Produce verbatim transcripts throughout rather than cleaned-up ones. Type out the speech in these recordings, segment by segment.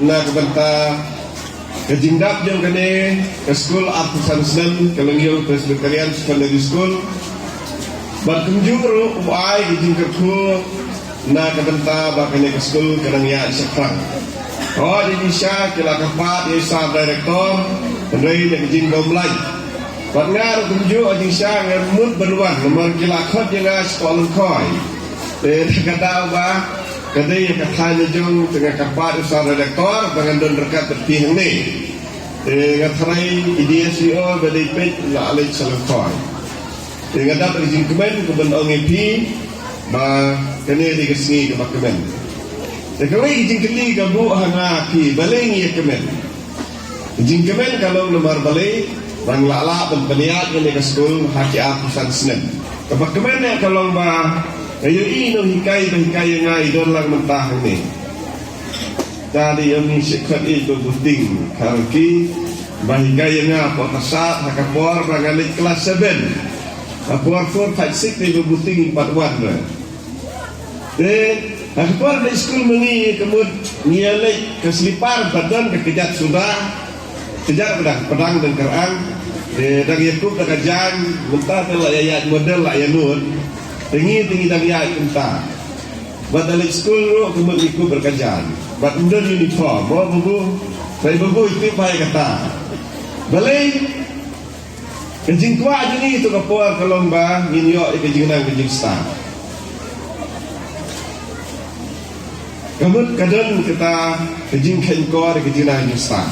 Na ka bynta ka jingdap jong kane ka skul arphew san snem, ka Lyngïong Presbyterian Secondary School. Bad kumjuh ruh u ai ka jingkyrkhu na ka bynta ba kane ka skul kan nang ïaid shaphrang. Hooid, ïa ki sha ki la kyrpad ïa u Sir Director, hynrei na ka jingdom lai. Bad nga ruh kumjuh, ha jingshisha nga mut ban wan namar ki la khot ïa nga shapoh Lyngkhoi. Te da ka daw ba ka dei ïa ka thaiñ la jong, te nga kyrpad ïa u Sir Director ba ngan don ryngkat bad phi hangne. Te nga tharai i D S V O ba dei peit la leit sha Lyngkhoi. Te nga dap ka jingkmen ka ban ong ïa phi ba kane dei ka sngi kaba kmen. Te kawei ka jingkylli ka buh ha nga, phi, balei ngi ïa kmen? Ka jingkmen ka long namar balei? Ba ngi la lah ban pynïaid kane ka skul ha ki arphew san snem. Kaba kmen ïa ka long ba nga ïohi nonghikai ba hikai ïa nga i don lang mynta hangne. Te dei ïa ngi shikot i ba buting kharki ba hikai ïa nga, por tasat ha ka por ba nga leit klas seven. Ha por four, five, six i ba buting i pat wan re. Te ha ka por leit skul ma ngi, ka mut ngi ïa leit ka slipar ba don ka kjat suda, kjat ba dang pdang dang kyrang. Te dang ïa kup da ka jaiñ, mynta te la ïa ïaid model, la ïa nud. Te ngi te ngi dang ïaid kumta. Bad da leit skul ruh ka mut ngi kup da ka jaiñ. Bad ym don uniform, mo babu. Sai babu i tip bha ïa kata. Balei? Ka jingkwah jong ngi to ka por ka long ba ngin ïoh ïa ka jingnang ka jingstad. Ka mut ka don kata ka jingkheiñ kor ïa ka jingnang ka jingstad.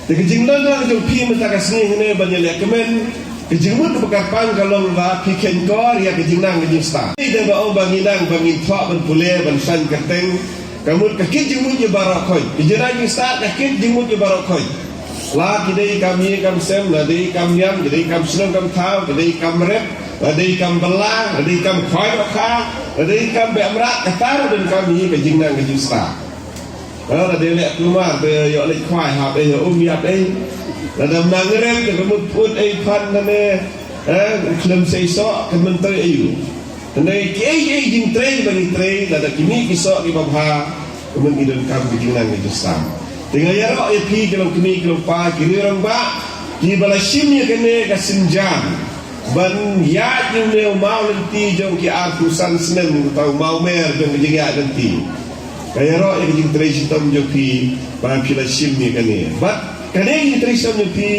Te ka jinglong jong phi mynta ka sngi hangne ban ïa leh kmen, ka jingmut kaba kyrpang ka long ba phi kheiñ kor ïa ka jingnang ka jingstad. Te ba ong ba ngi nang ba ngin thoh ban pule ban san kyrteng, ka mut ka kit jingmut ïa baroh khoit. Ka jingnang jingstad ka kit jingmut ïa baroh khoit. La ki dei kam ïing kam sem, la dei kam niam, ki dei kam shnong kam thaw, ki dei kam rep, la dei kam bylla, la dei kam khwai dohkha, la dei kam beh mrad, kata ruh don kam ïa ka jingnang ka jingstad. Ha, la dei leh kulmar te ïoh leit khwai hap ei, um ïap ei. Lada nang rep te ka mut put ei phan nane, eh, khlem sei soh ka myntoi ei u. Hynrei kiei kiei jingtrei ba ngi trei, lada ki mih ki soh kiba bha, ka mut ngi donkam ka jingnang ka jingstad. Te nga ïaroh ïa phi ki long kmie ki long kpa, ki rangbah, kiba la shim ïa kane ka sienjam ban ïaid ïa une u maw lynti jong ki arphew san snem, uta u mawmer jong ka jingïaid lynti. Nga ïaroh ïa ka jingtrei shitom jong phi ba phi la shim ïa kane. Bad kane ka jingtrei shitom jong phi,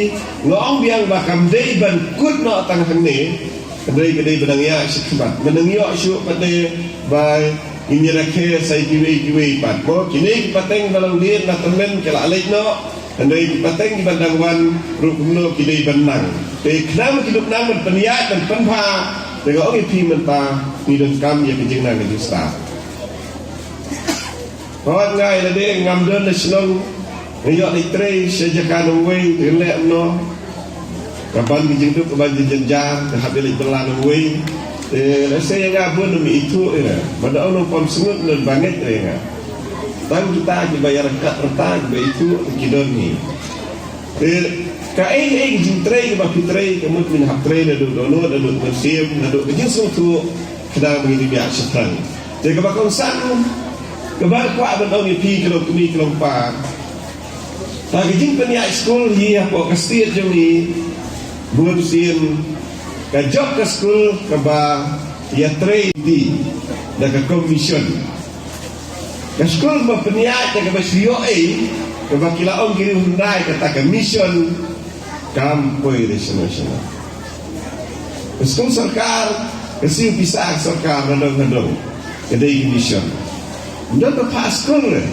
nga ong biang ba kam dei ban kut noh tang hangne. Hynrei ka dei ba dang ïaid sha khmat. Ba dang ïoh shuh pat de ba ngin ïa rakhe sa ïa kiwei kiwei pat. Mo, kine ki pateng ba long dien na tymmen ki la leit noh. Hynrei ki pateng kiba dang wan ruh kumno ki dei ban nang. Te khnang ba ki duk nang ban pynïaid ban pynbha, te nga ong ïa phi mynta ngi donkam ïa ka jingnang ka jingstad. Hooid, nga ïa lade ngam don na shnong, nga ïoh leit trei sha jaka nongwei, te leh kumno? Ka ban ka jingduk, ka ban ka jingjynjar, ka hap ïa leit bylla nongwei. Te lehse ïa nga bun ym ithuh ïa nga. Ba da ong nongpom sngut, nong ba ngeit ïa nga. Tang kita kiba ïa ryngkat rta kiba ithuh ki don hi. Te kaei kaei ka jingtrei kaba phi trei, ka mut ngin hap trei naduh dohnud, naduh mynsiem, naduh ka jingsngewthuh, khnang ba ngin ym ïaid shaphrang. Te kaba kongsan, kaba kwah ban ong ïa phi ki long kmie ki long kpa. Ha ka jingpynïaid skul hi hapoh ka state jong ngi, bun sien ka jop ka skul kaba ïatrei da ka commission. Ka skul ba pynïaid da kaba shu ïohi, kaba ki la ong ki riew hyndai kata ka mission, kam poi da shano shano. Ka skul sorkar, ka siew pisa ka sorkar nadong nadong, ka dei ka mission. Nadong ka phah skul re.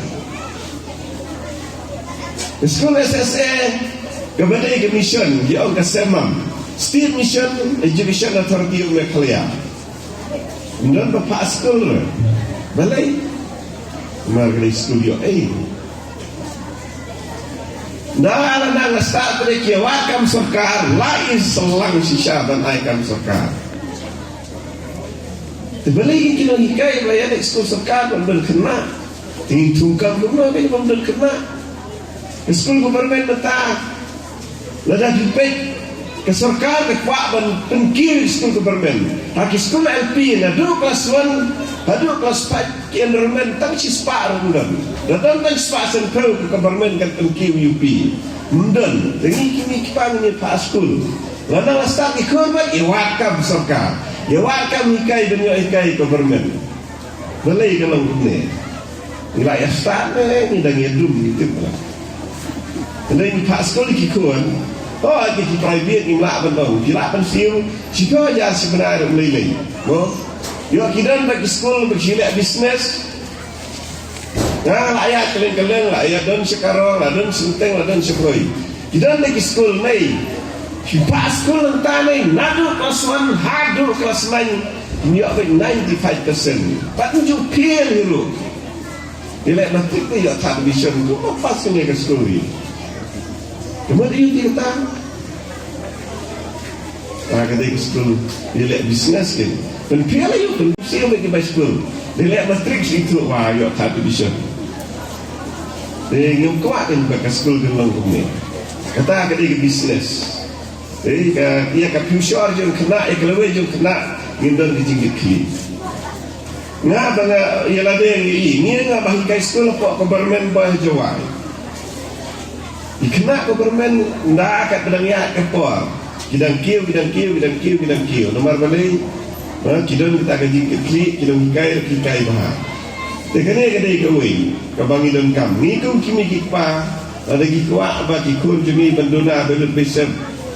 Ka skul S S A, kaba dei ka mission, ki ong ka SEMAM, State Mission Education Authority of Meghalaya. Ym don ba phah skul. Balei? Namar ka dei skul ïoh ei. Na la na nga stad te ki wad kam sorkar, la i slang shisha ban ai kam sorkar. Te balei ki nonghikai ba ïa leit skul sorkar ban don khynnah? Te ngi thung kam kumno ba ïa ban don khynnah? Skul government mynta, lada phi peit Ka sorkar ka kwah ban pynkiew ïa ki skul government. Ha ki skul L P naduh klas one haduh klas five, ki enrollment tang shispah ruh ym don. La don tang shispah san phew ka government kan pynkiew U P. Ym don. Te ngi ki, ngi ki pa ngi ïa phah skul. Lada la start ki khun bad ïa wad kam sorkar. Ïa wad kam hikai ban ïoh hikai government. Balei ka long kumne? Ngi la ïa start ne ngi dang ïa dum ngi tip la. Hynrei ngi phah skul ki khun. Oh, ki, ki private ngim lah ban ong. Ki lah ban siew shiphew hajar shi bnai ruh lei lei. Mo? Ïoh ki don ba ki skul ba ki leh business. Nga la ïa kylleng kylleng, la ïa don sha Karong, la don sha Nongteng, la don sha Bhoi. Ki don da ki skul mei. Ki phah skul nangta mei, naduh klas one haduh klas nine. Ym ïoh beit ninety-five percent. Pat ym ju fail hi ruh. Ïa leh matric te ïoh third division. Kumno pass kane ka skul hi? Kumno ïoh ti kata? Ah, ka dei ka skul ïa leh business kane. Pynphiah la ïoh, pynphiah ïoh ki bai skul. Ïa leh matric shi tu wa ïoh third division. Eh, ngim kwah kan ba ka skul kan long kumne. Kata ka dei ka business. Eh, ka, ïa ka future jong khynnah, ïa ka lawei jong khynnah, ngim don ka jingkitkhlieh. Nga ba nga ïa lade ngi, ngi nga ba hikai skul hapoh ka government ba ha Jowai. Ki khynnah ka government nda kat ba dang ïaid ka por. Ki dang kiew, ki dang kiew, ki dang kiew, ki dang kiew. Namar balei? Ha, ki don kita ka jingkitkhlieh, ki dang hikai, ki hikai bha. Te kane ka dei kawei kaba ngi donkam. Ngi kum ki mei ki kpa, lada ki kwah ba ki khun jong ngi ban duna ba lut ba sep.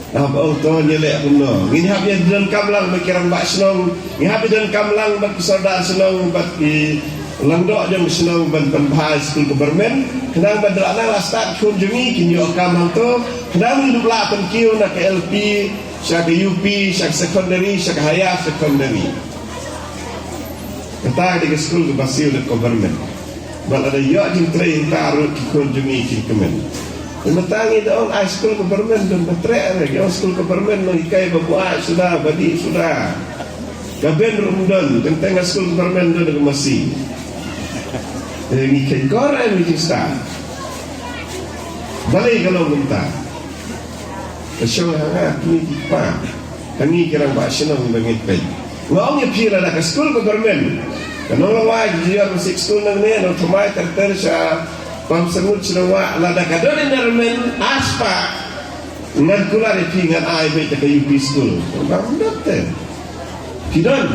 Hap ong to ïa leh kumno. Ngin hap ïa donkam lang bad ki rangbah shnong. Ngin hap ïa donkam lang bad ki sordar shnong bad ki langdoh jong shnong ban pynbha skul government. Khnang ban da la nang la start khun jong ngi kin ïoh kam hangto. Khnang ngin dup lah pynkiew na ka L P, sha ka U P, sha ka secondary, sha ka higher secondary. Kata ka dei ka skul kaba siew da government. Bad lada ïoh jingtrei hangta ruh ki khun jong ngi kin kmen. Te mynta ngi da ong ai skul government don ba treh re, ki ong skul government nonghikai ba buaid suda, ba dih suda. Ka ben ruh ym don, teng teng ka skul government don ka masi. Te ngi khein kor ai ngi jingstad. Balei ka long kumta? Ka shong ha nga, kmie ki kpa. Ha ngi ki rangbah shnong ba ngin peit. Nga ong ïa phi lada ka skul government. Ka Nonglawai, Junior Basic School nangne, Nongthymmai ter ter sha Pamsangut sha Nongwah, lada ka don enrollment arspah. Ngan kular ïa phi ngan ai beit da ka U P school. Bam dot te. Phi don.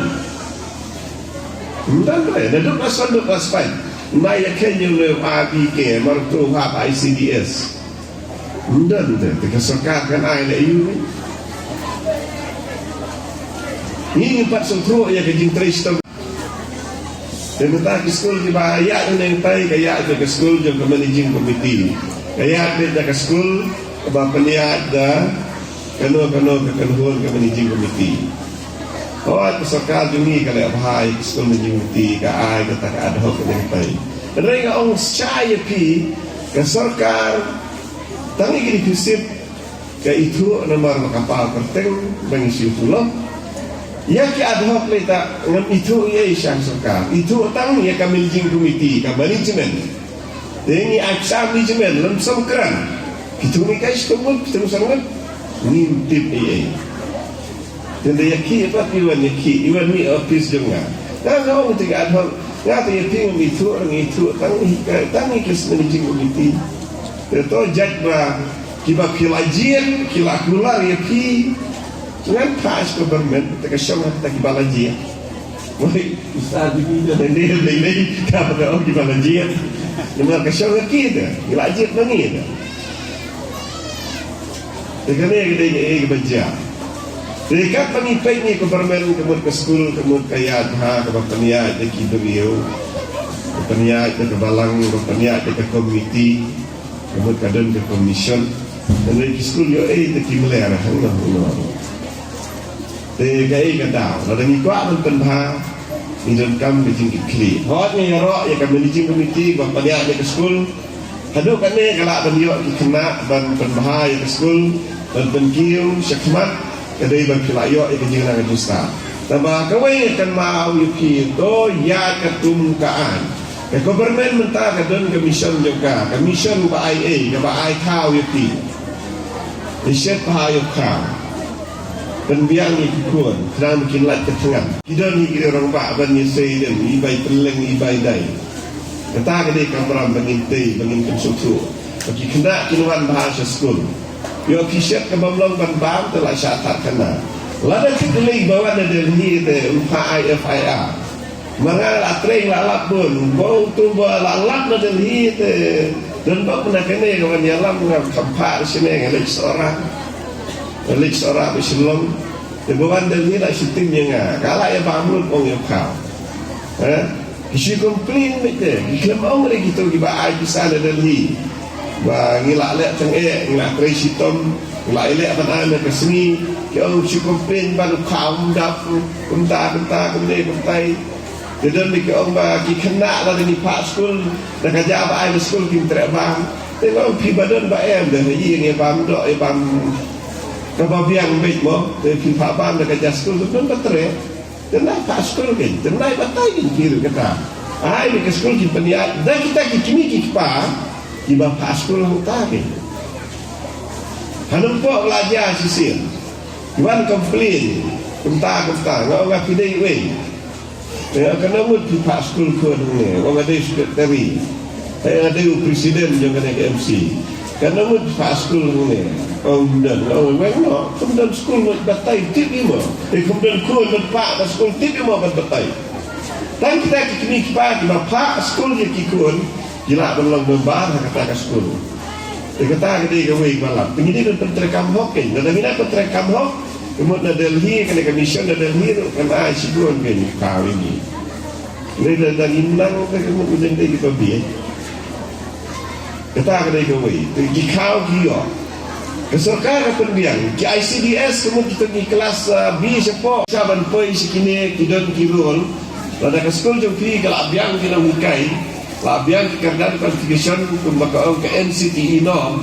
Ym don re, naduh klas one haduh klas five. Nai ïa khein ïa u R B K, mar tu hap I C D S. Ym don te, te ka sorkar kan ai leh aïu. Ngi ngim pat sngewthuh ïa ka jingtrei shitom. Te mynta ki skul kiba ïaid hangne tai ka ïaid beit ka skul jong ka managing committee. Ka ïaid beit da ka skul kaba pynïaid da kano kano ka kynhun ka managing committee. Hooid ka sorkar jong ngi ka leh bha ïa ka skul managing committee, ka ai kata ka ad hoc ka dei tai. Hynrei nga ong shai ïa phi, ka sorkar tang ïa ki deficit ka ithuh namar ba ka paw kyrteng ba ngi shu tulop. Ïa ki ad hoc lei ta ngam ithuh ei ei sha ka sorkar. Ithuh tang ïa ka managing committee, ka management. Te ngi ai pisa management lem som kran. Ki thung ngi kai shitom ngut, ki thung san ngut. Ngim tip ei ei. Te nda ïa ki pat i wan ïa ki, i wan mih office jong nga. Nga nga ong te ki ad hoc. Nga te ïa phi ngam ithuh, ngam ithuh tang ïa ka, tang ïa ka managing committee. Te to jait ba kiba phi la jied, ki la kular ïa phi. Ngan phah sha government, te ka shong ha kita kiba la jied. Wei, sa di ni da ni ni ni ka ba ka ong kiba la jied. Namar ka shong ha ki te, ki la jied ma ngi te. Te kane ka dei kaei kaba jia. Te katba ngi peit ngi ka government, ka mut ka skul, ka mut ka ïaid bha, kaba pynïaid da ki briew, ka pynïaid da ka balang, ka pynïaid da ka komiti, ka mut ka don ka commission. Hynrei ki skul ïoh ei te ki mlien hangne hangne. Te kaei ka daw, lada ngi kwah ban pynbha, ngi donkam ka jingkitkhlieh. Hooid ngi ïaroh ïa ka managing committee ba pynïaid ïa ka skul. Haduh katne ka lah ban ïoh ki khynnah ban pynbha ïa ka skul, ban pynkiew shakhmat, ka dei ban phi lah ïoh ïa ka jingnang ka jingstad. Tangba kawei ngan kynmaw ïa phi, to ïaid katkum ka aiñ. Ka government mynta ka don ka mission jong ka, ka mission ba ai ei, kaba ai thaw ïa phi. Ïa shet bha ïa u kha. Pynbiang ïa ki khun, khnang ba kin lait ka thngan. Ki don ïa ki rangbah ban ïa sei dem, i bai pynleng, i bai dai. Kata ka dei ka kamram ba ngin tei, ba ngin pynsngewthuh. Ba ki khynnah kin wan bha sha skul. Ïoh phi shet ka bym long ban bam te la shah thad khana. Lada ki dei ba wan na Delhi te um pha ai F I R. Ma nga la trei la lap bun, ba u tu ba la lap na Delhi te don ba pynah kane ka wan ïalam nga kham pha shane nga leit sora. Nga leit sora ba Shillong. Te ba wan Delhi la shooting ïa nga. Ka la ïa bam lut ong ïa pha. Eh? Ki shu complain beit te. Ki khlem ong re kito kiba ai pisa na Delhi. Ba ngi la leh tang eh, ngi la trei shitom, ngi la leh ban ai na ka sngi. Ki ong shu complain ban u kha um dap, kumta, kumta, kumne, kumtai. Te don ki ong ba ki khynnah lada ngi phah skul, da ka jia ba ai ba skul kin treh bam. Te nga ong phi ba don ba em, da ha ïing ïa bam doh, ïa bam kaba biang beit mo. Te phi phah bam da ka jia skul, te don ba treh. Te nai phah skul kein, te nai batai kein ki ruh kata. Ai ba ka skul ki pynïaid, da kita ki kmie ki kpa, kiba phah skul hangta kein. Hangne pok la jia shisien. Ki wan complain, kumta, kumta, nga ong nga phi dei uwei. Ïa, kane mut phi phah skul khun hangne, ong nga dei secretary. Ïa, nga dei u president jong kane ka M C. Kane mut phi phah skul hangne, ong don, ong weng noh, kum don skul mut batai tip ïa mo. Eh, kum don khun mut phah ka skul tip ïa mo ban batai. Tang kita ki kmie ki kpa kiba phah skul ïa ki khun, ki lah ban long member ha kata ka skul. Te kata ka dei kawei ka lad. Te ngi dei ban pyntreikam hok kein. Lada ngi nang pyntreikam hok, ka mut na Delhi, kane ka mission na Delhi ruh kan ai shibun kein ka wi ngi. Lada, lada ngi nang te ka mut ngi dei kiba bieit. Kata ka dei kawei. Te ki khaw ki ïoh. Ka sorkar ka pynbiang. Ki I C D S ka mut kita ki klas, ah, B shapoh. Sa ban poi sha kine ki don ki rule. Lada ka skul jong phi ka la biang ki nonghikai. La biang ki kyrdan qualification kumba ka ong ka N C T E norm.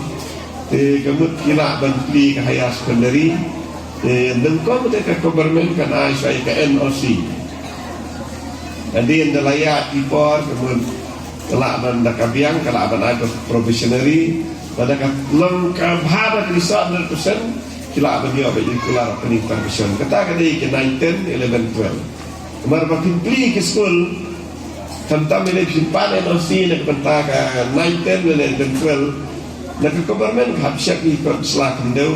Te ka mut ki lah ban plie ka higher secondary. Te nyngkong te ka government kan ai shuwa ïa ka N O C. Hadien da la ïaid ki por ka mut ka lah ban da ka biang ka lah ban ai ka probationary. Lada ka long ka bha ba ka result hundred percent ki lah ban ïoh ba regular opening condition. Kata ka dei ka nine, ten, eleven, twelve. Namar ba phin plie ki skul, khamtam ïa lei phin pan N O C na ka bynta ka nine, ten lane eleven, twelve. Na ka government ka hap check ïa ki kot sla khyndew,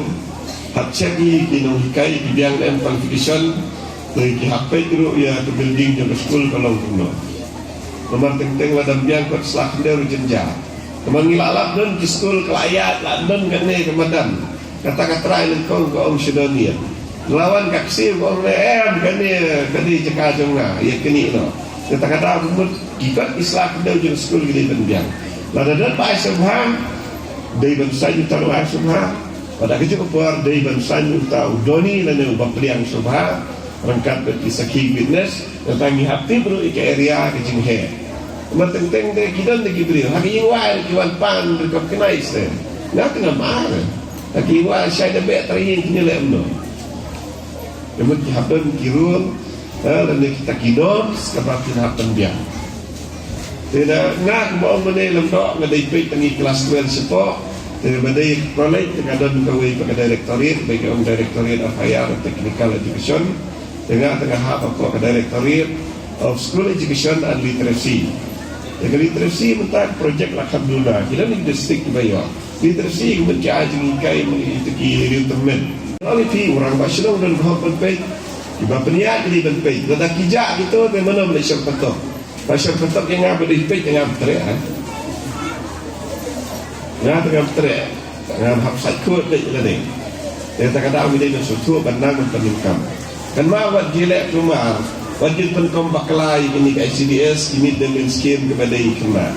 hap check ïa ki nonghikai ki biang em qualification, lei ki hap peit ruh ïa ka building jong ka skul ka long kumno. Namar teng teng lada ym biang kot sla khyndew ruh jynjar. Namar ngi la lap don ki skul ka la ïaid la don kane ka madan. Kata ka trai nyngkong ka ong shu don ïa. La wan ka ksiew ka ong ne em kane, kane jaka jong nga, ïa kane noh. Kata ka daw ka mut ki kot ki sla khyndew jong skul ki dei ban biang. Lada don ba ai sngewbha, dei ban saiñ uta u ai sngewbha. Lada ka juh ka por dei ban saiñ uta u donny lane uba pliang sngewbha. Ryngkat bad ki sakhi witness. Tang ngi hap tip ruh ïa ka area ka jingeh. Namar teng teng te ki don te ki briew ha ka ïing wai ki wan pan recognize te. Nga te ngam ar. Ha ka ïing wai shai da beh trai ïing kine leh kumno. Te mut ki hap don ki rule, ha, lane kita ki norms kaba kin hap pynbiang. Te da nga kumba ong mynne lem doh nga dei peit tang ïa klas twelve shapoh. Te ba dei college te ka don kawei pat ka directorate, ba ka ong Directorate of Higher and Technical Education. Te nga te nga hap hapoh ka Directorate of School Education and Literacy. Te ka literacy mynta ka project la kham duna, ki don ki district kiba ïoh. Literacy ka mut ki ai jinghikai ïa ki riewtymmen. Lada phi u rangbah shnong don ka hok ban peit, kiba pynïaid ki dei ban peit. Lada ki jah kito te mano ban leit shong patok. Ba shong patok ïa nga ba dei peit ïa nga ba treh, ha. Nga te nga ba treh. Nga hap sait khuid beit lane. Te kata ka daw ngi dei ban sngewthuh ban nang ban pyndonkam. Kynmaw wat ki leh kulmar, wat ki pynkom bakla ïa kine ki I C D S, ki mid day meal scheme kiba dei kynmaw.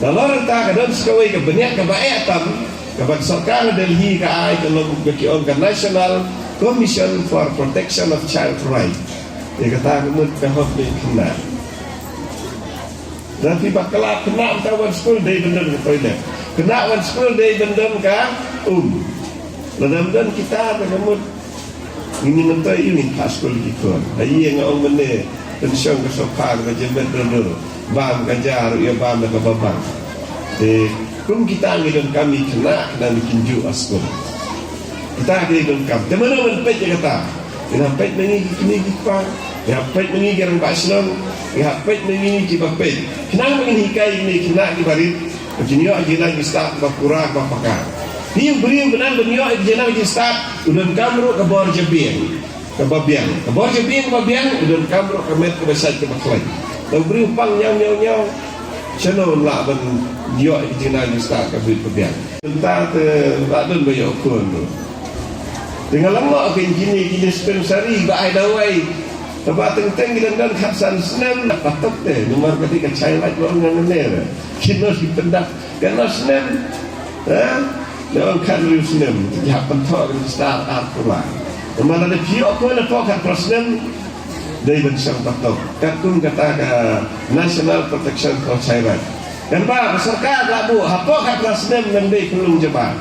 Nalor kata ka don sa kawei ka bniat kaba eh tam, kaba ka sorkar Delhi ka ai ka long ba ki ong ka National Commission for Protection of Child Right. Ïa kata ka mut ka hok beit kynmaw. Lada phi bakla khynnah mynta wan skul dei ban don ka toilet. Khynnah wan skul dei ban don ka um. Lada ym don kita te ka mut ngin ïa myntoi aïu ngin phah skul ki khun. Ha ïing nga ong mynne pynshong ka sofa kaba jemmet dur dur. Bam ka ja ruh ïa bam da kaba bang. Te kum kita ngi donkam ïa ki khynnah khnang ba kin juh ha skul. Kita ki donkam. Te mano ban peit ïa kata? Ngi hap peit ma ngi ki kmie ki kpa, ngi hap peit ma ngi ki rangbah shnong, ngi hap peit ma ngi kiba peit. Khnang ba ngin hikai ïa kine ki khynnah kiba rit ba kin ïoh jingïalang jingstad ba pura ba paka. Phi, u briew ba nang ban ïoh jingïalang jingstad u donkam ruh ka bor jabieng kaba biang. Ka bor jabieng kaba biang u donkam ruh ka met kaba shait kaba khlaiñ. Lada u briew u pang ñiaw ñiaw ñiaw, shano un lah ban ïoh jingïalang jingstad kaba biang? Mynta te la don ba ïoh khun. Te nga la ngoh kein kine ki dispensary ba ai dawai. Kaba teng teng ki dang don khatsan snem, patok te namar ka dei ka chai lait ba ong nga ngane re. Ki nurse ki pyndap ka nurse snem. Ha? Nga ong khathynriew snem te ki hap pynthoh ka register ar pura. Namar lada phi ïoh khun hapoh khatphra snem, dei ban shong patok katkum kata ka National Protection for Child Right. Kan ba ka sorkar ka la buh hapoh khatphra snem, nang dei khyllung jaba.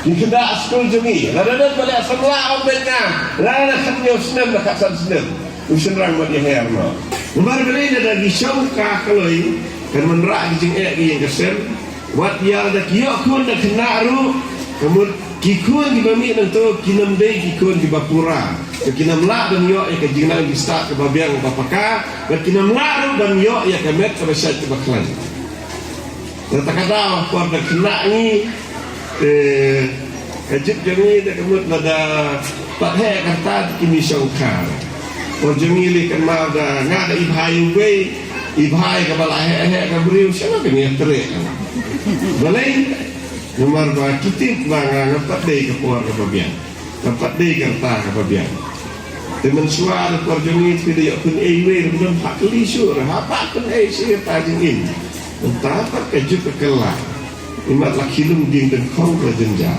Ki khynnah skul jong ngi, lada don ba leh samla ym beit nga, lada khathynñiew snem, lada khatsan snem, u shynrang wat ïaher noh. Namar balei? Lada ki shong ka kloi, kan wanrah ki jingeh ki ïing ka sem. Wat ïa lada ki ïoh khun da khynnah ruh, ka mut ki khun kiba mih nangto kin ym dei ki khun kiba pura. Ba kin ym lah ban ïoh ïa ka jingïalang jingstad kaba biang ba paka, ba kin ym lah ruh ban ïoh ïa ka met kaba shait kaba khlaiñ. Kata ka daw por da khynnah ngi, eh, ka jingim jong ngi da ka mut lada pat heh ka rta te kim shongkha. Por jong ngi lei kynmaw da nga da i bhai uwei, i bhai kaba la heh heh ka briew, shano ka ngi treh. Balei? Namar ba ki tip ba nga nga pat dei ka por kaba biang. Nga pat dei ka rta kaba biang. Te mynshuwa da por jong ngi te phi da ïoh khun ei wei ruh ym don, ha kali shuh ruh, ha pat khun ei shuh ïa ka jingim. Mynta pat ka juk ka kylla. Imat la khilum ding dengkhong ka jynjar.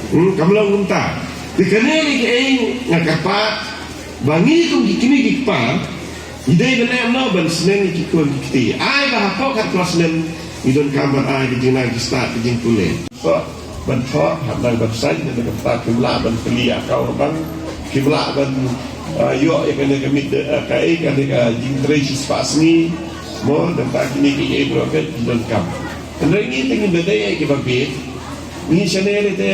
Hmm, kam long kumta. Te kane ngi ki ei nga kyrpad ba ngi kum ki kmie ki kpa, ngi dei ban leh kumno ban sneng ïa ki khun ki kti. Ai ba hapoh khatphra snem ngi donkam ban ai ki jingnang jingstad ki jingpule. Ban thoh, ban thoh, hap nang ban sait, nang ban thoh, kim lah ban plie account bank, kim lah ban, ah, ïoh ïa kane ka mit, ah, kaei, kane ka jingtrei shispah sngi, mo, nangta kine kiei baroh ki donkam. Hynrei ngi te ngim da dei ïa kiba bieit. Ngi shane lei te,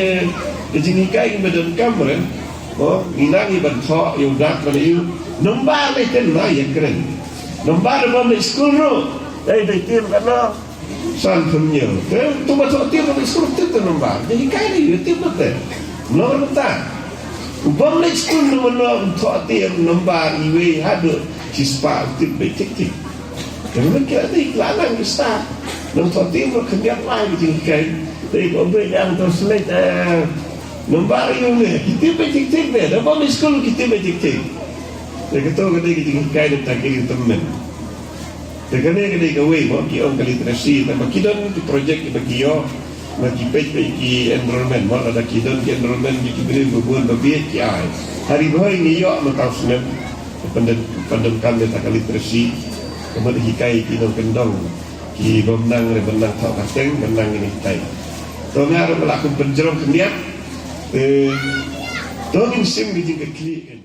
ka jinghikai ngim da donkam re. Mo, ngi nang ïa ban thoh ïa u dak ban ïa u nombar lei te, na ïa kren. Nombar bym leit skul ruh. Dei dei tim katno? San phew hynñiew. Te to ba thoh tim ba skul tip te nombar. Te hikai dei ïa tip te. Nombar mynta. U bym leit skul, nombar, nombar thoh tim nombar iwei haduh shispah tip beit tik tik. Te mynta ki la dei ki la nang ki stad. Nang thoh tim ba khyndiat lai ki jinghikai. Dei ba beit yang to select, eh, nombar ïa u ne. Ki tip beit tik tik ne. Da bym leit skul ki tip beit tik tik. Te kato ka dei ki jinghikai, da ta ki ri tymmen. Te kane ka dei kawei mo, ki ong ka literacy, namar ki don ki project kiba ki ïoh, ma ki peit peit ki enrollment mo, lada ki don ki enrollment ki, ki briew ba bun ba bieit ki ai. Hari ba hoi ngi ïoh mynta u snem, pyndonkam, pyndonkam ïa ka literacy, ka mut hikai ki nongkyndong, ki bym nang re, bym nang thoh kyrteng, bym nang ïa hikai. To nga ruh ba la kum pynjrong khyndiat, eh, to ngin shim ki jingkitkhlieh.